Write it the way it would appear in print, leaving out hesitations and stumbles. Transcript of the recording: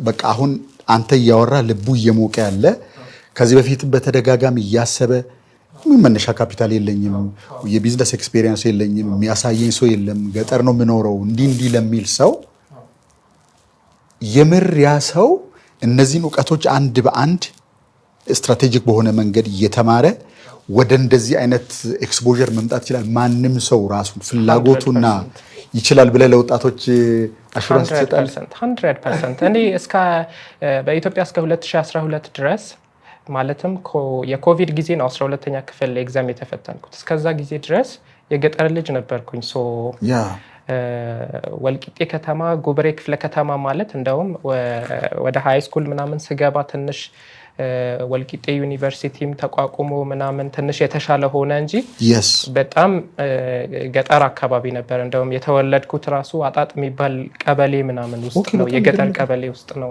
በቃ አሁን አንተ እያወራህ ልቡ እየሞቀ ያለ፣ ከዚህ በፊትም በተደጋጋሚ እያሰበ ምን መነሻ ካፒታል የለኝም፣ የ business experience የለኝም፣ የሚያሳየኝ ሰው የለም፣ ገጠር ነው የምኖረው፣ እንዲህ እንዲህ ለሚል ሰው የምር ያ ሰው እነዚህን እውቀቶች አንድ በአንድ strategic በሆነ መንገድ እየተማረ ወደ እንደዚህ አይነት exposure መምጣት ይችላል። ማንም ሰው ራሱን ፍላጎቱና ይችላል ብለህ ለወጣቶች assurance ትሰጣለህ? 100%። እኔ እስከ በኢትዮጵያ እስከ 2012 ድረስ፣ ማለትም የኮቪድ ጊዜ ነው 12ኛ ክፍል exam የተፈተንኩት። እስከዛ ጊዜ ድረስ የገጠር ልጅ ነበርኩኝ። So ወልቂጤ ከተማ ጉብሬ ክፍለ ከተማ ማለት እንደውም ወደ high school ምናምን ስገባ ትንሽ ወልቂጤ ዩኒቨርሲቲም ተቋቁሞ ምናምን ትንሽ የተሻለ ሆነ እንጂ በጣም ገጠር አካባቢ ነበር። እንደውም የተወለድኩት ራሱ አጣጥ የሚባል ቀበሌ ምናምን ውስጥ ነው፣ የገጠር ቀበሌ ውስጥ ነው።